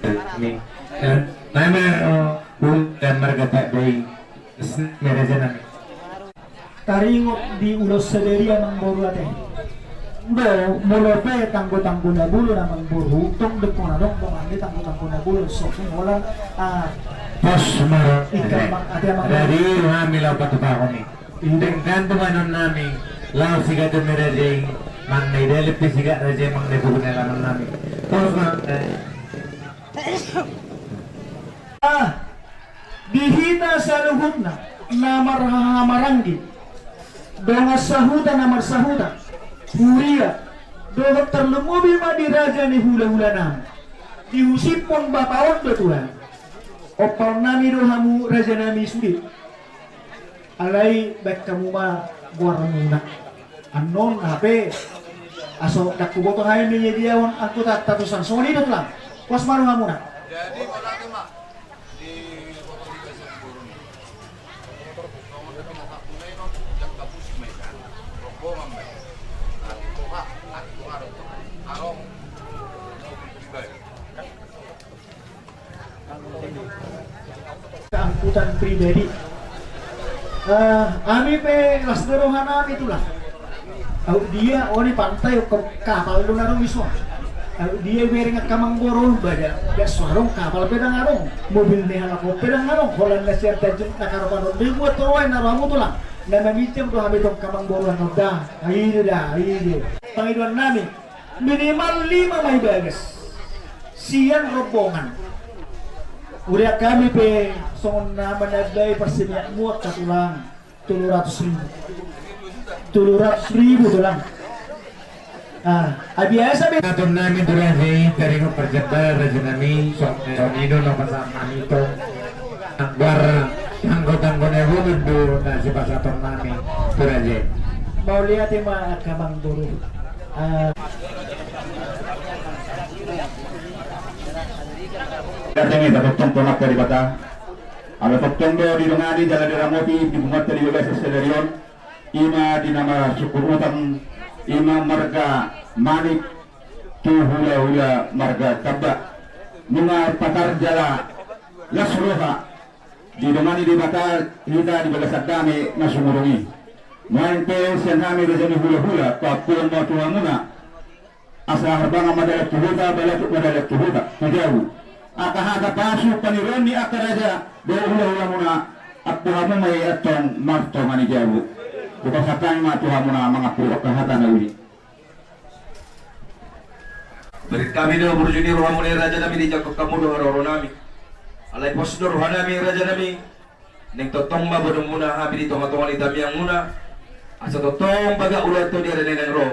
nami. Nami, eh, um, dan marga Tamba i. Raja nami. Taringot di ulos sadari amangboru ate. Bo, molo pe tanggo-tanggo na bolon amangboru, tong dengkon adong dongan ni tanggo-tanggo na bolon, so holan, ah. Pos ma roha. Ikan ma-, ate amangboru. Jadi hami laho patupahon i. Iya. Denggan tu baenon nami, laho sigaton ni raja i, manang na i dalem pe sigaton raja i, manang na i boru ni alaman nami. Pos ma roha. Ah, di hita saluhutna na marhahamaranggi, dongan sahuta na marsahuta, huria, dohot tarlumobi ma di raja ni hulahula nami, dihusipon bapa on do Tuhan. Ompaon nami do hamu raja nami sude. Alai baen hamu ma goarmuna. Annon hape, aso ndang huboto hami manyadia on angkup tatusan. Songon i do tulang. Pos ma rohamuna. Jadi, mauliate ma. Di boto di desa Sigurun. Songon na pinasahatmuna i non, jangka musim ma i kan. Rombongan ma i. Nah, di Toha, nah, di Toha do. Arong. Angkutan pribadi. Eh, hami pe las ni roha nami tulang. Aut dia, on i pantai, kapal do na adong i so. Aut dia ibereng angka amangboru, ba da, da so adong, kapal pe ndang adong, mobil ni halak on pe ndang adong, holan na sian Tanjung na karopan on do ibuat roha i na rohamu tulang. Na maminjam do hami tu angka amangboru on da. Ai do da, ai do. Pangidoan nami. Minimal lima ma i bagas sian rombongan. Uria hami pe songon na manambai parsemiakmu angka tulang, tolu ratus ribu. Tolu ratus ribu tulang. Ah, abiasa be. Atur nami tu raja i, taringot parjambaran raja nami, songon i do na pasahat nami tu. Anggar anggo tanggo na bolon do na sipasahaton nami tu raja i. Mauliate ma angka amangboru. Ah. Artini tatongtong tu Amanta Debata. Ala tongtong do didongani jala diramoti di punguanta di bagasan sadari on. Ima di na marsungkun utang, ima marga Manik tu hulahula marga Tamba. Nunga patar jala las roha. Didongani Debata hita di bagasan dame na sumurung i. Nuaeng pe sian hami raja ni hulahula, paampuon ma tu hamuna. Asa harbangan ma dalan tu huta, balatuk ma dalan tu huta, tu jabu. Angka hata pasu paniroon ni angka raja dohot hulahulamuna, ampu hamu ma i antong martonga ni jabu. Hupasahat hami ma tu hamuna mangampu angka hata na uli. Bereng hami do burju ni rohamuna i raja nami, dijangkon hamu do haroro nami. Alai pos do roha nami raja nami. Naeng tongtong ma bodomuna hami di tongatonga ni tangiangmuna. Asa tongtong bagak ulaonta di ari na naeng ro.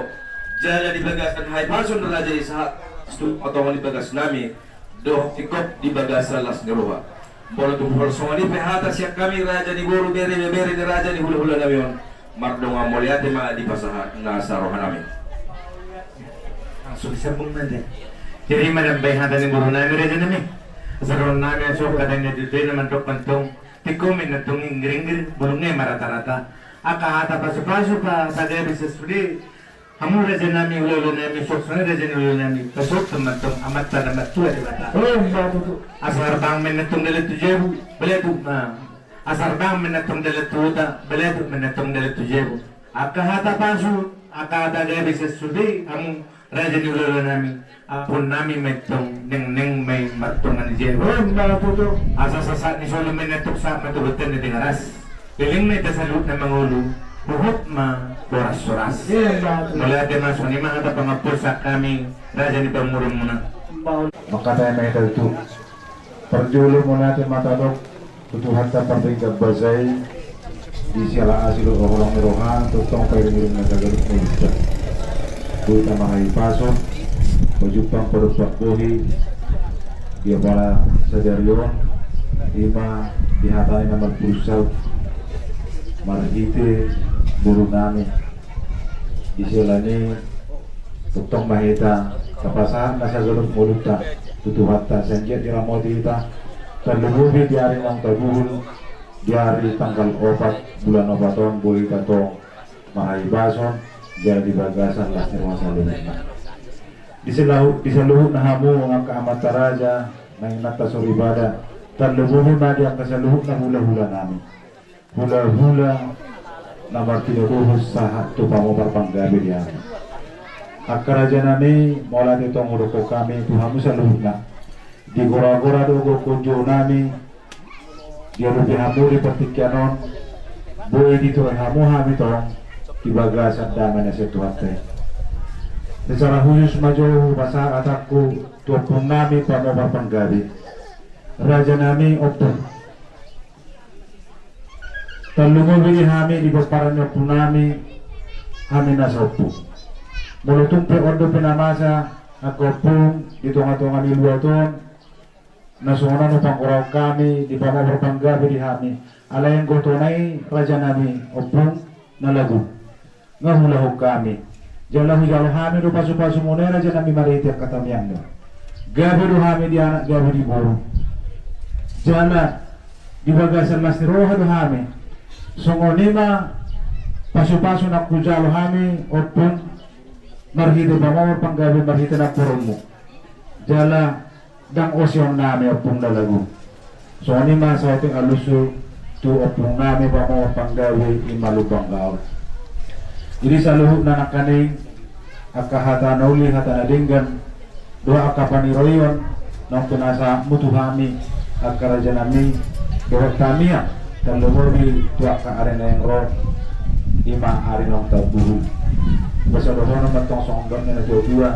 Jala di bagasan hahipason raja i sahat tu tongatonga ni bagas nami. Dohot tingkop di bagasan las ni roha. Molo tung holan songon i pe hata sian hami raja ni boru, bere, bere ni raja ni hulahula nami on, mardongan mauliate ma dipasahat nasa roha nami. Langsung disambung nanti. Jadi manambai hata ni boru nami raja nami. Asa roha nami asa hata ni tutu na mandok antong. Tingko ma i antong inggiringgir, bulung i ma ratarata. Angka hata pasupasu, hata gabe sasude. Hamu raja nami, hulahula nami, suang songon i raja ni hulahula nami. Pasupasu ma antong Amanta na martua Debata. Asa harbangan ma i antong dalan tu jabu, balatuk ma. Asa harbangan ma i antong dalan tu huta, balatuk ma i antong dalan tu jabu. Angka hata pasu, angka hata gabe sasude, hamu raja ni hulahula nami, ampuon nami ma i antong, nengneng ma i martonga ni jabu. Asa sahat ni solu ma i antong sahat ma tu bontean ni Tigaras. Leleng ma hita saluhutna mangolu, huhut ma horas-horas. Mauliate ma, songon i ma hata pangampuon sian hami raja ni pamoruonmuna. Mangkatai ma hita tutu. Parjolo mauliate ma tadok tu Tuhanta pardenggan basa i, di siala asi dohot holong ni rohana tongtong pairing-iring na saganup na hita. Boi hita marhahipason, pajumpang padompak bohi di apala sadari on, ima di hata ni na marpudun saut marhite boru nami. Di siala ni i tongtong ma hita tapasahat na saganup ngolunta tu Tuhanta, sai anggiat diramoti hita. Tarlumobi di ari naung tabuhul, di ari tanggal opat bulan opat on, boi hita tong marhahipason jala di bagasan las ni roha saluhutna. Di saluhutna hamu angka amanta raja, na inanta soripada, tarlumobi ma di angka saluhutna hulahula nami. Hulahula na martinodohon sahat tu pamoruon panggabean. Angka raja nami, mauliate tong hudokhon hami tu hamu saluhutna. Di gora-gora dohot gogo nami diadopi hamu di partingkian on, boi ditohari hamu hami tong di bagasan dame na sian Tuhanta i. Secara khusus ma jo hupasahat hatangku tu ompung nami pamoruon panggabe. Raja nami ompung. Tarlumobi di hami di pomparan ni ompu nami, hami nasa ompung. Molo tung pe on dope na masa angka ompung di tonga-tonga ni luat on, na songon on hupangkorahon hami di pamoruon panggabe di hami. Alai anggo tona i raja nami ompung na lagu. Nga huulahon hami. Jala hujalo hami do pasu-pasumuna i raja nami marhite angka tangiangmuna. Gabe do hami di anak, gabe di boru. Jala di bagasan las ni roha do hami. Songon i ma pasu-pasu na hujalo hami ompung marhite pamoruon panggabe marhite namboruonmu. Jala ndang oseon nami ompung na lagu. Songon i ma saotik alusi tu ompung nami pamohon panggabe i ma Lumban Gaol. Jadi saluhutna nangkaning angka hata na uli, hata na denggan, dohot angka paniroion naung pinasahatmu tu hami angka raja nami, dohot hami ma tarlumobi tu angka ari naeng ro, i ma ari naung tarbuhul. Basa dohonon ma tong songon dok ni na tua-tua,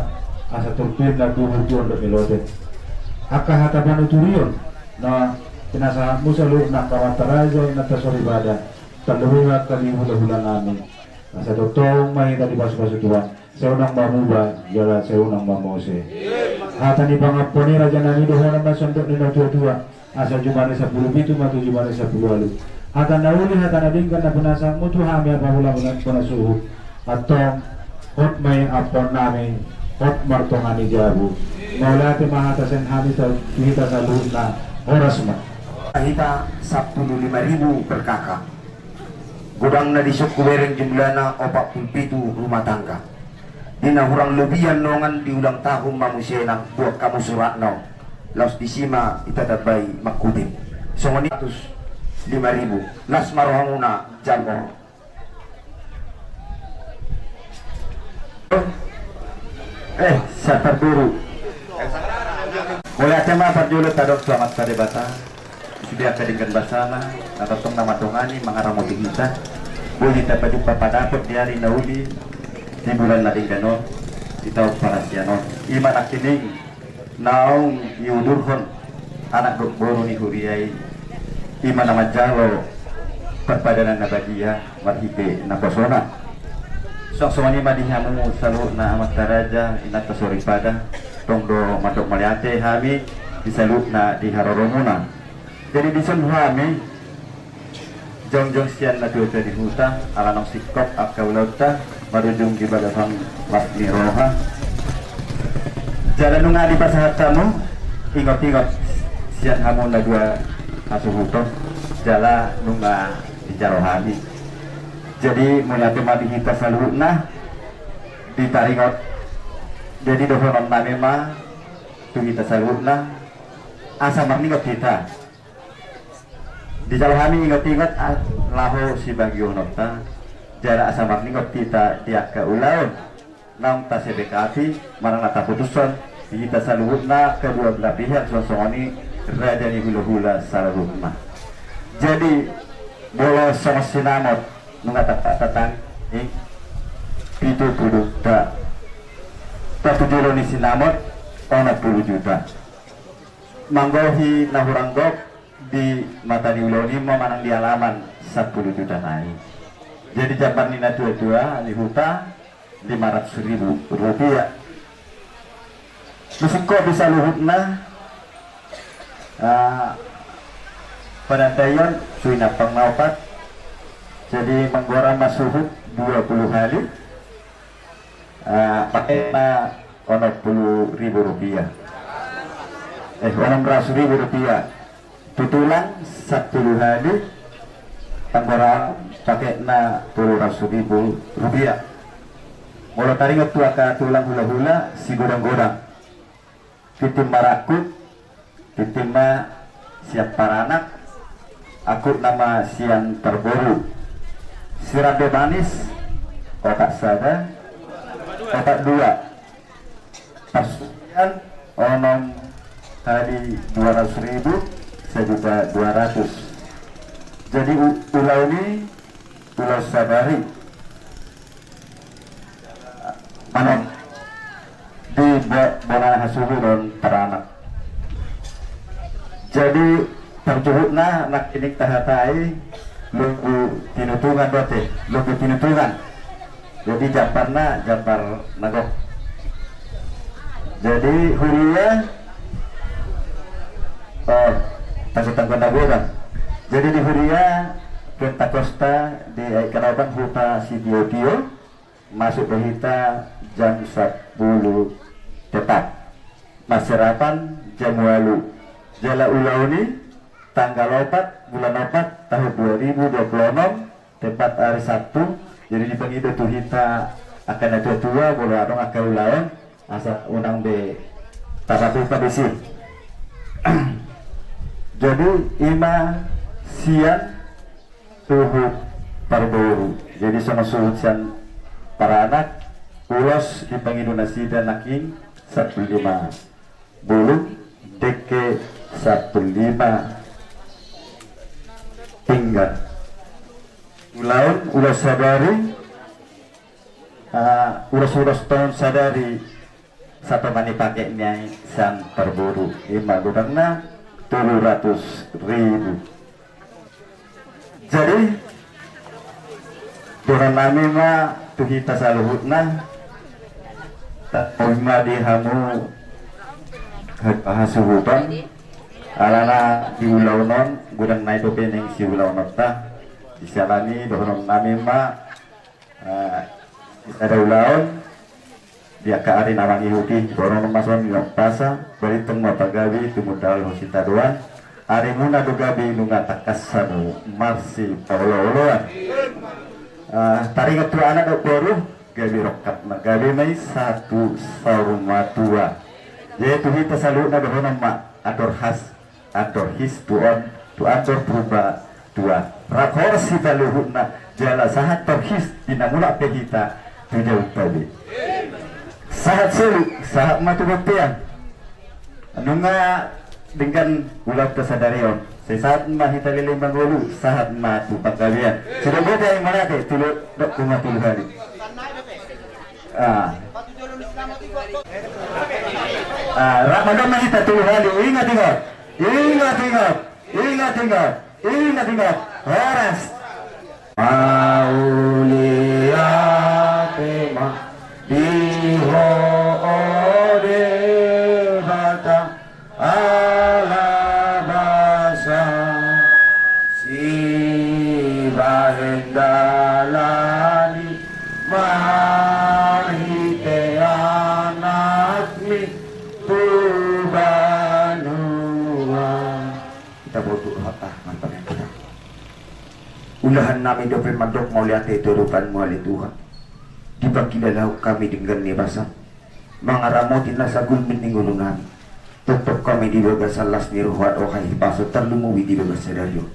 asa turpin na buhul tu on do melote. Angka hata panuturion na pinasahatmu saluhutna angka amanta raja, inanta soripada, tarlumobi ma angka di hula-hula nami. Asa tongtong ma hita dipasu-pasu Tuhan, sai unang mamuba jala sai unang mamose. Hata ni pangampuon i raja nami dohonon ma songon dok ni na tua-tua, asa jumadi sampulu pitu ma tu jumadi sampulu ualu. Hata na uli, hata na denggan na pinasahatmu tu hami apala hula-hula na suhut. Antong, hot ma i ampuon nami, hot martonga ni jabu. Mauliate ma hata sian hami tu hita saluhutna, horas ma. Hita sampulu lima ribu per K K. Godangna di son hubereng jumlahna opat pulu pitu rumah tangga. Di na hurang lobian nongan di ulang tahun ma muse nang buat hamu suratna on. Laos disi ma hita tambai mangkutip. Songon i satus lima ribu. Las ma rohamuna jalo. Eh, satar dulu. Mauliate ma parjolo tadok tu Amanta Debata. Sude angka denggan basana, na tongtong na mandongani mangaramoti hita. Boi hita pajumpa padapot di ari na uli, di bulan na denggan on, di taon parasian on. I ma nangkining naung diudurhon anak dohot boru ni huria i, i ma na manjalo parpadanan na badia marhite naposona. Suang songon i ma di hamu saluhutna amanta raja, inanta soripada, tong do mandok mauliate hami di saluhutna di haroromuna. Jadi dison hami jongjong sian na tua-tua di huta, ala naung singkop angka ulaonta, marujung di bagasan las ni roha. Jala nunga dipasahat hamu ingot-ingot sian hamu na dua hasuhuton, jala nunga dijalo hami. Jadi mauliate ma di hita saluhutna, ditaringot. Jadi dohonon nami ma tu hita saluhutna, asa marningot hita. Dijalo hami ingot-ingot, ah, laho sibagiononta, jala asa marningot hita di angka ulaon naung tasepakati manang na taputushon di hita saluhutna kedua belah pihak, suang songon i raja ni hula-hula saluhutna. Jadi molo songon sinamot nunga ta-, tatanggi pitu pulu juta, tarpujolo ni sinamot onom pulu juta. Manggohi na hurang gok di mata ni ulaon i ma manang di alaman sampulu juta nai. Jadi jambar ni na tua-tua ni huta lima ratus ribu rupiah. Musik kopi saluhutna, ah, panandaion suhi nampang na opat. Jadi manggora ma suhut dua puluh hali. Ah, paketna onom pulu ribu rupiah. Eh, onom ratus ribu rupiah. Tu tulang sampulu hali, panggoraan paketna tolu ratus ribu rupiah. Molo taringot tu angka tulang hula-hula sigodang-godang. Tintin marangkup, tintin ma sian paranak, angkup nama sian parboru. Sirande manis, opat sada, opat dua. Parsuhian, onom hali dua ratus ribu, sajuta dua ratus. Jadi u-, ulaon i, ulaon sadari. Manang di bo-, bona hasuhuton paranak. Jadi, parjuhutna nangkining tahatai lombu tinutungan dohot, lombu tinutungan. Jadi, jambarna, jambar na gok. Jadi, huria, oh, tanggo-tanggo na godang. Jadi, di huria, Pentakosta di Aek Kanaoban, Huta Sitio-tio, masuk do hita jam sampulu tepat. Manserapan jam ualu. Jala ulaon i tanggal opat bulan opat tahun dua ribu dua puluh enam, tepat ari Sabtu. Jadi dipangido tu hita angka na tua-tua, molo adong angka ulaon, asa unang be tarlupa disi. Jadi ima sian suhut parboru. Jadi songon suhut sian paranak, ulos dipangido nasida nangkin sampulu lima bulung, dengke sampulu lima pinggan. Ulaon ulos sadari, ah, ulos-ulos tohon sadari, satonga ni pake ni sian parboru, ima godangna tolu ratus ribu. Jadi dohonon nami ma tu hita saluhutna, tapogi ma di hamu ha-, hasuhuton, alana di ulaon on godang nai dope naeng siulaononta. Di siala ni i dohonon nami ma, eh, di sada ulaon, di angka ari na mangihut i, dohonon ma songon i, pasa, barita ma pagabe, tumundalhon sitadoan, arimuna do gabe nunga tangkas hamu marsipaolo-oloan. Eh, taringot tu anak dohot boru, gabe rongkap ma, gabe ma i sahat tu saur matua. Jadi tu hita saluhutna dohonon ma, andor has, andor his tu on, tu andor purba tua. Rap horas hita saluhutna, jala sahat torhis di na mulak pe hita tu jabu tabe. Sahat solu, sahat ma tu bontean. Nunga denggan ulaonta sadari on. Sai sahat ma hita leleng mangolu, sahat ma tu panggabean. Sude boti aek manate, tolu, dok, tu ma tolu hali. Ah. Ah, rap ma dok ma hita tolu hali. Ingat, ingat. Ingat, ingat. Ingat, ingat. Ingat, ingat. Horas. Mauliate ma di Ho, o Debata, ala basa sibahen dalan i marhite Anakmi tu banua. Hita botu rohanta martangiang hita. Ulahan nami dope mandok mauliate tu adopanmu ale Tuhan. Dipangkilalahon hami denggan ni basam mangaramoti na sagulmit ni ngolu nami. Tongtong hami di bagasan las ni roha dohot hahipason tarlumobi di bagasan sadari on.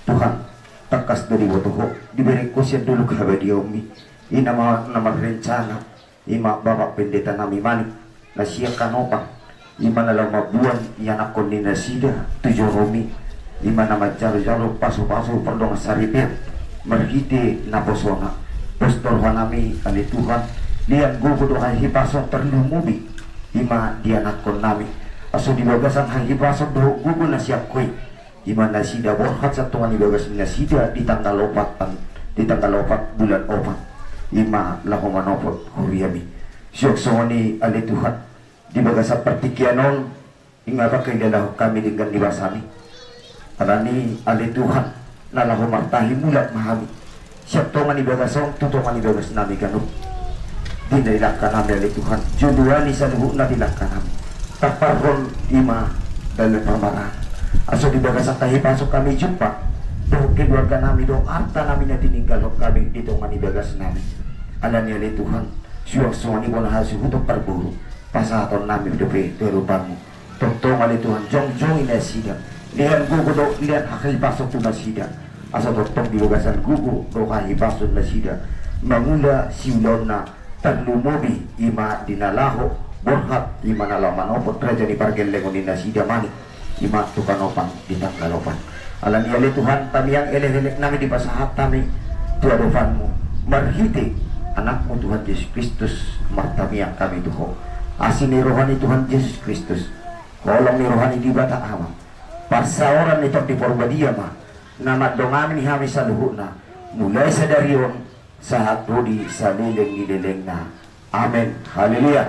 Tuhan, tangkas do diboto Ho, dibereng Ho sian dolok habadiaonmi. I ma na marrencana, ima Bapak Pendeta nami Manik, na sian Hanopan, ima na laho mamboan ianakhon ni nasida tu joromi, ima na manjalojalo pasupasu pardongansaripeon marhite naposona. Pos do roha nami ale Tuhan, lean gogo dohot hahipason tarlumobi ima di anakhon nami, asa di bagasan hahipason dohot gogo na sian Ho i, ima nasida borhat sian tonga ni bagas nasida di tanggal opat, di tanggal opat bulan opat, ima laho manopot huriami. Suang songon i ale Tuhan, di bagasan partingkian on, ima pangkilalahon hami denggan ni basami. Alani i ale Tuhan, na laho martahi mulak ma hami sian tonga ni bagas on tu tonga ni bagas nami ganup. Di na di langka nami ale Tuhan, joloani saluhutna di langka nami. Tamparhon ima dalan parmaraan, asa di bagasan hahipason hami jumpa dohot keluarga nami dohot arta nami na tininggalhon hami di tonga ni bagas nami. Alani i ale Tuhan, suang songon i bona hasuhuton parboru, pasahaton nami dope tu adopanmu. Tongtong ale Tuhan, jongjongi nasida, lean gogo dohot lean hahipason tu nasida, asa tongtong di bagasan gogo dohot hahipason nasida mangula siulaonna, tarlumobi ima di na laho borhat, ima na laho manopot raja ni pargellengon ni nasida Manik, ima tu Hanopan di tanggal opat. Alani i ale Tuhan, tamiang elek-elek nami dipasahat hami tu adopanmu marhite Anakmu Tuhan Jesus Kristus, martamiang hami tu Ho. Asi ni roha ni Tuhan Jesus Kristus, holong ni roha ni Debata Ama, parsaoran ni Tondi Parbadia ma na mandongani hami saluhutna mulai sadari on sahat ro di saleleng ni lelengna. Amen. Haleluya.